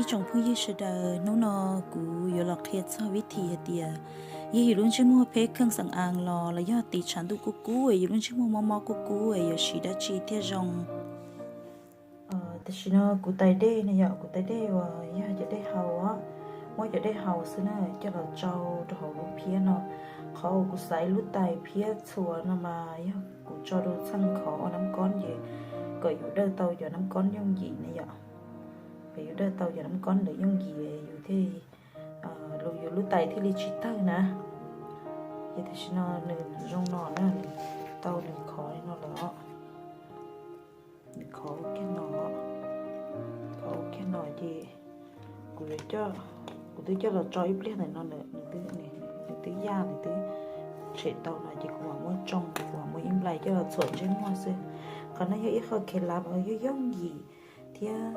Tsoom phooj ywg sawv daws, hnub no kuv yuav los qhia txog vib thim hais tias yog yus lub ntsej muag pheb kheej xeem as los los yog tis tshav ntuj kub kub es yus lub ntsej muag mob mob kub kub es yuav siv dab tsi thiaj zoo. Tam sim no kuv tais dej ne yom, kuv tais dej uas yog cov dej haus, muab cov dej haus xwb na, coj los tsau rau hauv lub phiab no. Qhov uas kuv xaiv lub tais phiab txhuas no mas yog kuv tso rau txheej khov ua nab kob ces kom yus dawj tau cov nab kob yooj yim ne yom. Kom yus dawj tau cov nab kob ntawd yooj yim yus thiaj, yus lub tais thiaj li tsis tawg na. Ces tam sim no nws zoo no na, nws tau nws khov li no lawm os. Nws khov ua kiag no, khov ua kiag no ces kuv yuav, kuv twb coj los tso ib pliag ntawm no, nws twb yaj, nws twb tshem tau no ces kuv mam muab tsoo, kuv mam muab ib nplais coj los txhuam ntsej muag xwb. Qhov no yog ib qho khev lav uas yog yooj yim thiab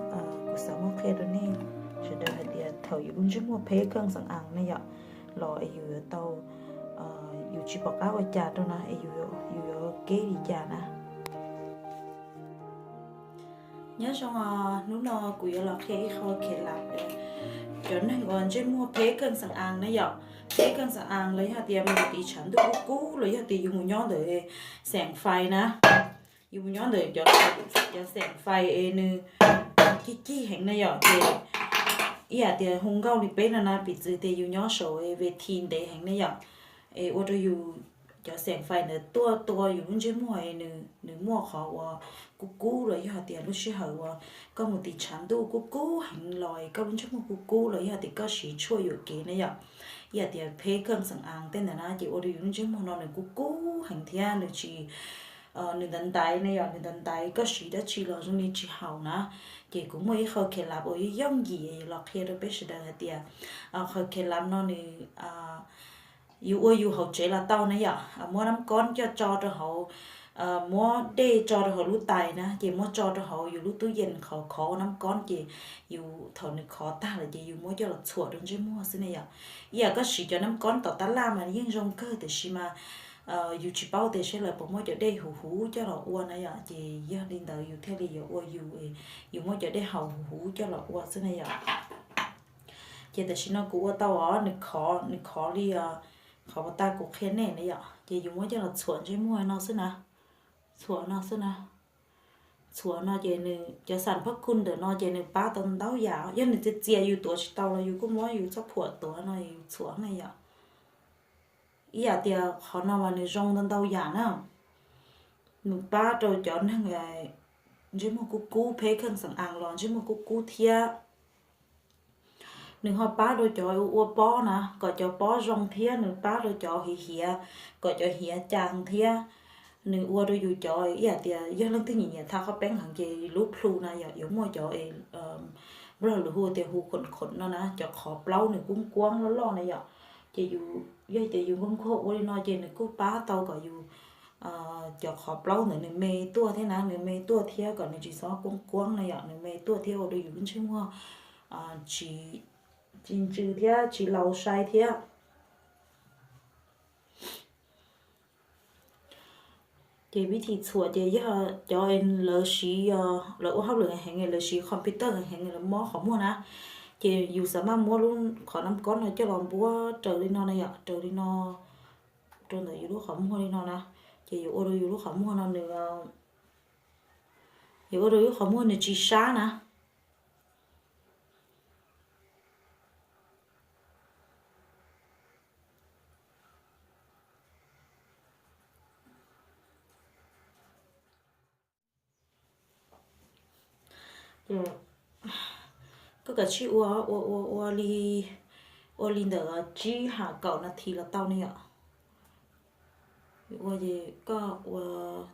kuv xav muab qhia rau nej sawv daws hais tias thaum yus lub ntsej muag pheb kheej xeem as ne yom, los es yus yuav tau, yus tsis pom qab ua cas rau na es yus yuav keb li cas na. Nyob zoo, hnub no kuv yuav los qhia ib qho khev lav cov neeg uas ntsej muag pheb kheej xeem as na yom. Pheb kheej xeem as los yog tias mus tis tshav ntuj kub kub los yog tias yus mus nyob ntawm xeem fais na, yus mus nyob ntawm cov xeem fais es nws cig cig heev na yom, ces ib yam tias hu nkauj li peb no na, piv txwv tias yus nyob saum ve thi ntev heev na yom, es ua rau yus cov xeem fais ntawd tuaj tua yus lub ntsej muag es nws muaj qhov uas kub kub los yog tias lub sij hawm uas koj mus tis tshav ntuj kub kub heev los koj lub ntsej muag kub kub los yog tias koj siv tshuaj yuam kev na yom, ib yam tias pheb kheej xeem as tej ntawd na ces ua rau yus lub ntsej muag no nws kub kub heev thiab nws tsis, nws ntaiv ntaiv ne yom, nws ntaiv ntaiv koj siv dab tsi los zoo li tsis haum na. Ces kuv muaj ib qho khev lav uas yooj yim yuav los qhia rau peb sawv daws hais tias qho khev lav no nws yus ua yus hauv tsev los tau na yom, muab nab kob coj tso rau hauv, muab dej tso rau hauv lub tais na ces muab tso rau hauv yus lub tub yees khov khov ua nab kob ces yus thaum nws khov tag lawm ces yus muab coj los txhuam rau ntsej muag xwb na yom. Ib yam koj siv cov nab kob tom tab laj mas yeej zoo kawg tiam sis mas yus tsis paub tias saib lawv puas muab cov dej huv huv coj los ua na yom, ces yog li ntawd yus thiaj li yuav ua yus, yus muab cov dej haus huv huv coj los ua xwb na yom. Ces tam sim no kuv ua tau os, nws khov, nws khov li, qhov uas tas kuv qhia nej na yom, ces yus muab coj los txhuam ntsej muag no xwb na. Txhuam no xwb na. Txhuam no ces nws cov xam phab kuj ntawm no ces nws pab tau ntau yam, yog nws txias txias yus tuav tsis tau los yus kuj muab yus txoj phuam tuav no yus txhuam na yom. Ib yam tias qhov no mas nws zoo ntau ntau yam na. Nws pab rau cov neeg ntsej muag kub kub, pheb kheej xeem as los ntsej muag kub kub thiab. Nws ho pab rau cov ua pob na kom cov pob zoo thiab, nws pab rau cov hiav hiav kom cov hiav cas thiab. Nws ua rau yus cov ib yam tias yog leej twg nyiam nyiam tha qhov peeb heev ces lub plhu na yom, yuav muaj cov, Nplog lawv hu tias hu khoom khoom no na, cov qhov plaub nws kuab kuab loj loj na yom. Ces yus, yog tias yus nkuaj nkuaj ua li no ces nws kuj pab tau kom yus cov qhov plaub ntawd nws me tuaj thiab na, nws me tuaj thiab kom nws tsis txhob kuab kuab na yom, nws me tuaj thiab ua rau yus lub ntsej muag tsis, tsis ntsws thiab tsis laus sai thiab. Ces vib thim txhuam ces yog cov lawv siv, lawv ua hauj lwm heev, lawv siv computer heev, lawv mob qhov muag na, ces yus xav maj muab lub qhov nab kob no coj los npuab raws li no na yom, raws li no, rau ntawm yus lub qhov muag li no na, ces yuav ua rau yus lub qhov muag no nws, yuav ua rau yus lub qhov muag nws tsis sab na. Koj kav tsij ua ua ua ua li, ua li ntawm tsib ha kaum nas this los tau ne yom. Ua ces koj ua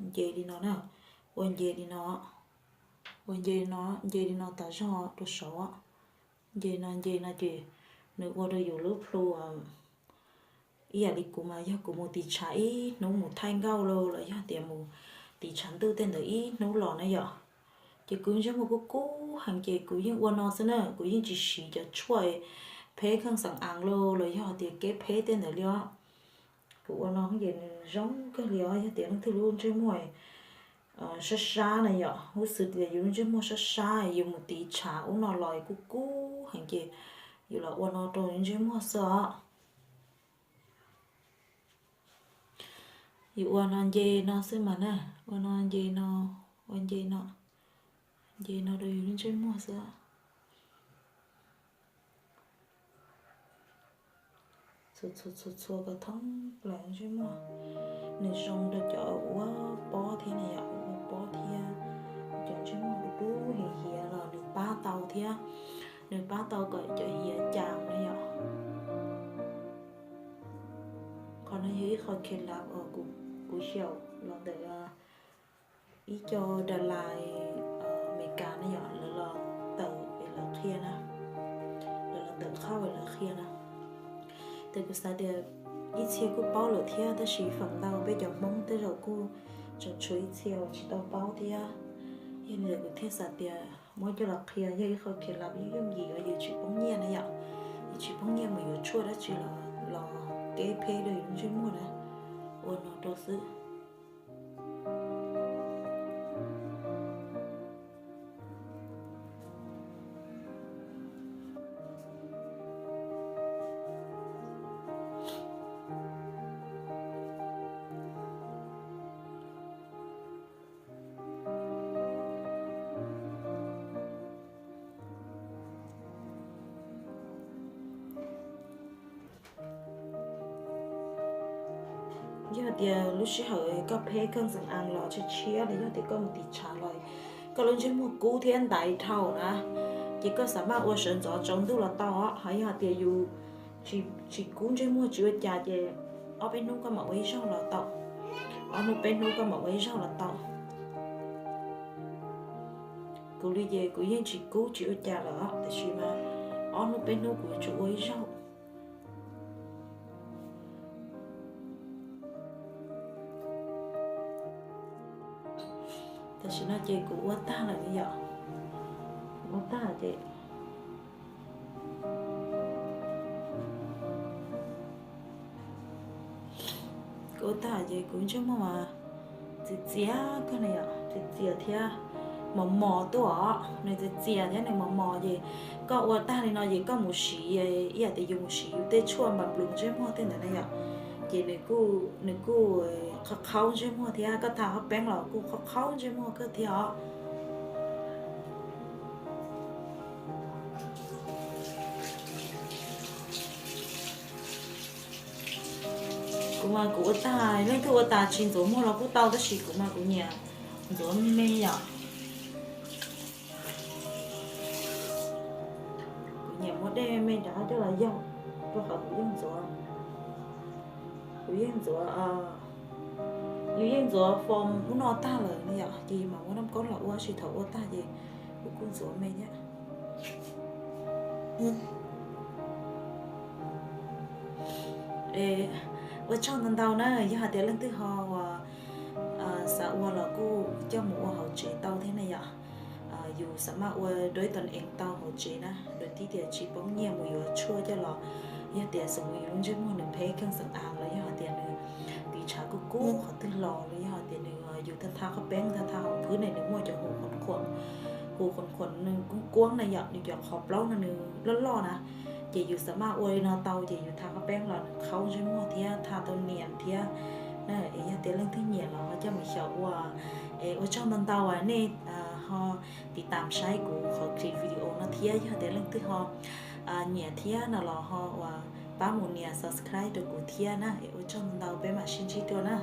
nce li no na, ua nce li no, ua nce li no, nce li no tas zog rau saud, nce no nce no ces nws ua rau yus lub plhu, ib yam li kuv mas yog kuv mus tiv tshav ib hnub, mus thaij nkauj los los yog tias mus tiv tshav ntuj tej ntawd ib hnub los na yom, ces kuv ntsej muag kub kub heev ces kuv yeej ua no xwb na, kuv yeej tsis siv cov tshuaj pheb kheej xeem as los los yog tias keb pheb tej ntawd li os. Kuv ua no ces nws zoo kawg li os, yog tias leej twg lub ntsej muag sab sab na yom, huv xwm tias yus lub ntsej muag sab sab yus mus tiv tshav ub no los kuj kub ces yus los ua no rau ntsej muag xwb os. Yus ua no nce no xwb mas na, ua no nce no, ua nce no, nce no rau yus lub ntsej muag xwb. Txhua txhua txhua kom thoob plaws ntsej muag. Nws zoo rau cov ua pob thiab na yom, ua pob thiab, cov ntsej muag dub dub hiav hiav los nws pab tau thiab, nws pab tau kom cov hiav cas na yom. Qhov no yog ib qho khev lav uas kuv xyaum los ntawm ib co das las Amelikas na yom, lawv los tawm es lawv qhia na, lawv los tawm qhauj es lawv qhia na. Ces kuv xav tias ib txhia kuj paub lawm thiab, tab sis feem ntau peb cov Hmoob tej zaum kuj tseem tshuav ib txhia uas tsis tau paub thiab. Yog li ntawd kuv thiaj xav tias muab coj los qhia, yog ib qho khev lav yooj yim uas yus tsis poob nyiaj na yom, yus tsis poob nyiaj mus yuav tshuaj dab tsi los, los keb pheb rau yus lub ntsej muag na, ua no rau xwb. Yog tias lub sij hawm koj pheb koj xeem as los tshiab tshiab los yog tias koj mus tiv tshav los koj lub ntsej muag kub thiab ntaiv dhau na, ces koj xam maj ua sawv ntxov tsaus ntuj los tau os. Ho yog tias yus tsis kub ntsej muag tsis ua cas ces ob peb hnub koj mam ua ib zaug los tau, ob hnub peb hnub koj mam ua ib zaug los tau. Kuv li ces kuv yeej tsis kub tsis ua cas lawm, tiam sis mas ob hnub peb hnub kuv yuav tsum ua ib zaug. Tam sim no ces kuv ua tag lawm ne yom, kuv ua tag ces kuv ua tag ces kuv ntsej muag mas txias txias kawg na yom, txias txias thiab mos mos tuaj os, nws txias txias thiab nws mos mos ces koj ua tag li no ces koj mus siv ib yam tias yus mus siv yus tej tshuaj npas plus ntsej muag tej ntawd na yom, ces nws kuj qhaub qhaub ntsej muag thiab koj tha hot peeb los kuj qhaub qhaub ntsej muag kawg thiab os. Kuv mas kuv ua tag, leej twg ua tas tsis ntxuav muag los kuj tau tab sis kuv mas kuv nyiam ntxuav me me yom. Kuv nyiam muab dej me me rov qab coj los yaug, rau qhov kuv yeej ntxuav, kuv yeej ntxuav, yus yeej ntxuav foam ub no tag lawm ne yom, ces yus mam muab noj koob los ua, tab sis thaum ua tag ces kuv kuj ntxuav me thiab. Ua tsaug ntau ntau na, yog hais tias leej twg ho uas xav ua los kuj coj mus ua hauv tsev tau thiab na yom. Yus xav maj ua dua ib tug eev tau hauv tsev na, dua tib tias tsis poob nyiaj mus yuav tshuaj coj los. Yog tias xav ua yus lub ntsej muag nws phem kheej xeem as los yog hais tias nws tiv tshav kuj kub qhov twg los los yog hais tias nws yus tha tha qhov peeb tha tha hauv phwb ne nws muaj cov hu qhuam, hu qhuam qhuam nws kuj kuab na yom, nws cov qhov plaub no nws loj loj na. Ces yus xav maj ua li no tau ces yus tha qhov peeb los nws qhaub ntsej muag thiab tha tau nias thiab. Es yog tias leej twg nyiam los ho coj mus xyaum ua. Es ua tsaug ntau ntau uas nej ho tiv tam saib kuv qhov clip video no thiab yog tias leej twg ho nyiam thiab no los ho uas pab mus nias subscribe rau kuv thiab na. Es ua tsaug ntau ntau, peb mam sib ntsib dua na.